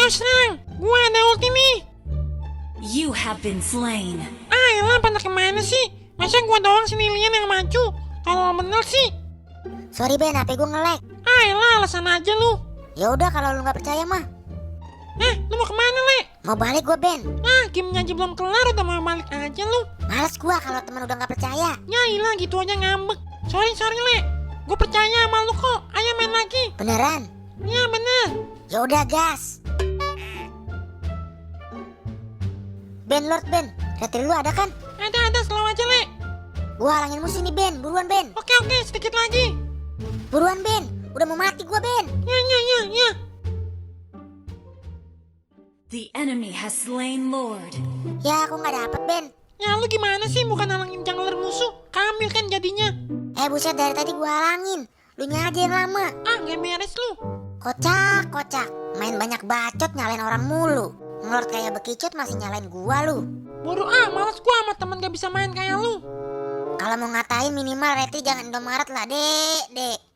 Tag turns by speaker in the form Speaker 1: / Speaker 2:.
Speaker 1: Ayo serang, gue ada ulti nih.
Speaker 2: You have been slain.
Speaker 1: Elah, pada kemana sih? Masa gue doang si Lilian yang maju? Kalau bener sih.
Speaker 3: Sorry Ben, HP gue nge-lag.
Speaker 1: Elah, alasan aja lu.
Speaker 3: Ya udah kalau lu nggak percaya mah.
Speaker 1: Lu mau kemana, Le?
Speaker 3: Mau balik gue Ben.
Speaker 1: Gamenya aja belum kelar udah mau balik aja lu.
Speaker 3: Males gue kalau teman udah nggak percaya.
Speaker 1: Ya ilah, gitu aja ngambek. Sorry Le. Gue percaya sama lu kok. Ayo main lagi.
Speaker 3: Beneran?
Speaker 1: Ya bener.
Speaker 3: Ya udah gas. Ben, Lord Ben, retri lu ada kan?
Speaker 1: Ada, selalu aja, Le.
Speaker 3: Gua halangin musuh nih Ben, buruan Ben.
Speaker 1: Oke, sedikit lagi.
Speaker 3: Buruan Ben, udah mau mati gua Ben.
Speaker 1: Ya.
Speaker 2: The enemy has slain Lord.
Speaker 3: Ya aku nggak dapet Ben.
Speaker 1: Ya lu gimana sih bukan halangin jungler musuh? Kamil kan jadinya.
Speaker 3: Buset dari tadi gua halangin. Lu aja yang lama.
Speaker 1: Gak beres lu.
Speaker 3: Kocak. Main banyak bacot nyalain orang mulu. Ngelord kayak bekicut masih nyalain gua lu.
Speaker 1: Bodoh males gua sama temen gak bisa main kayak lu.
Speaker 3: Kalau mau ngatain minimal retri jangan Indomaret lah dek.